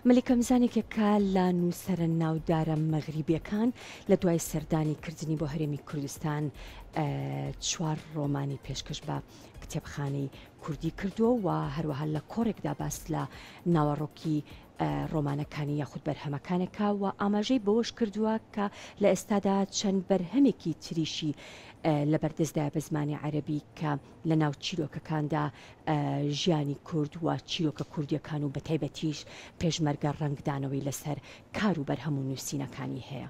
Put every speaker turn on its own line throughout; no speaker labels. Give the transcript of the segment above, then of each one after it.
مەلیکە مزان یەکێکە لە نووسەرە ناودارە مەغریبیەکان، لە دوای سەردانی کردنی بۆ هەرێمی کوردستان چوار ڕۆمانی پێشکەش بە کتێبخانەی کوردی کردووە و هەروەها لە کۆڕێکدا باس لە ناوەڕۆکی ڕۆمانەکانی یاخود بەرهەمەکانێکا و ئاماژەی بەوەش کردووە کە لە ئێستادا چەند بەرهەمێکی تریشی لەبەردەستدایە بە زمانی عەرەبی کە لە ناو چیرۆکەکاندا ژیانی کورد و چیرۆکە کوردیەکان و بەتایبەتیش پێشمەرگە ڕەنگدانەوەی لەسەر کار و بەرهەم و نووسینەکانی هەیە.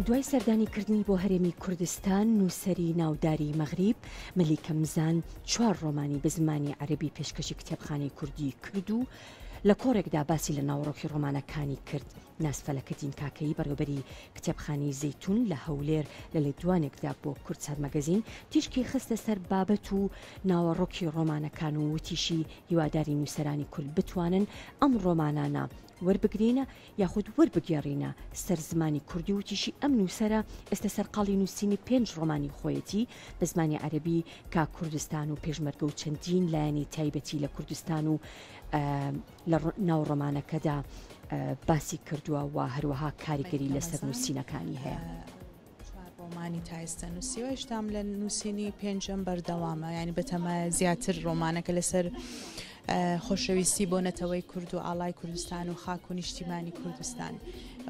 دوای سەردانی کردنی بۆ هەرێمی کوردستان، نووسەری ناوداری مەغریب، مەلیکە مزان، چوار ڕۆمانی بە زمانی عەرەبی پێشکەشی کتێبخانەی کوردی کرد و لە کۆڕێکدا باسی لە ناوەڕۆکی ڕۆمانەکانی کرد. ناز فەلەکەدین کاکەیی بەڕێوەبەری کتێبخانەی زەیتوون لە هەولێر لە لێدوانێکدا بۆ کوردسات مەگەزین تیشکی خستە سەر بابەت و ناوەڕۆکی ڕۆمانەکان و وتیشی هیوادارین نووسەرانی کورد بتوانن ئەم ڕۆمانانە وەربگرینە یاخود وەربگێڕینە سەر زمانی کوردی وتیشی ئەم نووسەرە ئێستا سەرقاڵی نووسینی پێنج ڕۆمانی خۆیەتی بە زمانی عەرەبی کە کوردستان و پێشمەرگە و چەندین لایەنی تایبەتی لە کوردستان و لە ناو ڕۆمانەکەدا باسی کردووە و هەروەها کاریگەری لەسەر نووسینەکانی هەیە.
چوار ڕۆمانی تا ئێستا نووسیوە هێشتام لە نووسینی پێنجەم بەردەوامە ینی بەتەمایە زیاتر ڕۆمانەکە لەسەر خۆشەویستی بۆ نەتەوەی کورد و ئاڵای کوردستان و خاک و نیشتیمانی کوردستان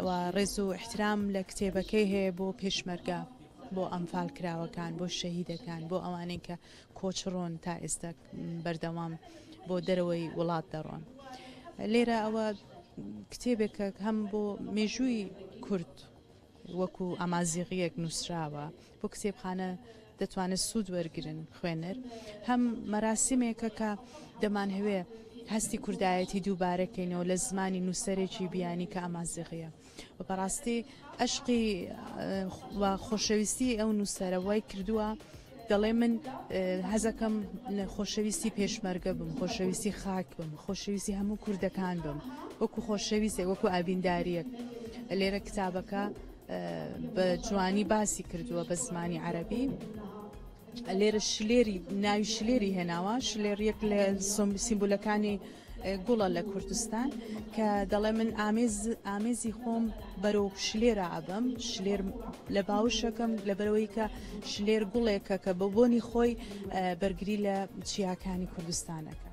و ڕێز و احترام لە کتێبەکەی هەیە بۆ پێشمەرگە بۆ ئەمفال کراوەکان بۆ شەهیدەکان بۆ ئەوانەی کە کۆچڕۆن تا ئێستا بەردەوام بۆ دەرەوەی وڵات دەڕۆن لێرە ئەوە کتێبێکە هەم بۆ مێژووی کورد وەکو ئامازیغییەک نووسراوە بۆ کتێبخانە دەتوانێت سوود وەرگرن خوێنەر هەم مەراسیمێکە کە دەمانهەوێ هەستی کوردایەتی دووبارە کەینەوە لە زمانی نووسەرێکی بیانی کە ئامازیغییە و بەڕاستی ئەشقی و خۆشەویستی ئەو نووسەرە وای کردووە دەڵێ من حەزەکەم خۆشەویستی پێشمەرگە بم خۆشەویستی خاک بم خۆشەویستی هەموو کوردەکان بم وەکو خۆشەویستێک وەکو ئابینداریەک لێرە کتابەکە بە جوانی باسی کردووە بە زمانی عەربی لێرە شلێری ناوی شلێری هێناوە شلێر یەک لە سیمبولەکانی گوڵە لە کوردستان کە دەڵێ من ئامێز ئامێزی خۆم بەرەو شلێرا ئەبەم شلێر لە باوشەکەم لەبەرەوەی کە شلێر گوڵێکە کە بە بۆنی خۆی بەرگری لە چیاکانی کوردستانەکە.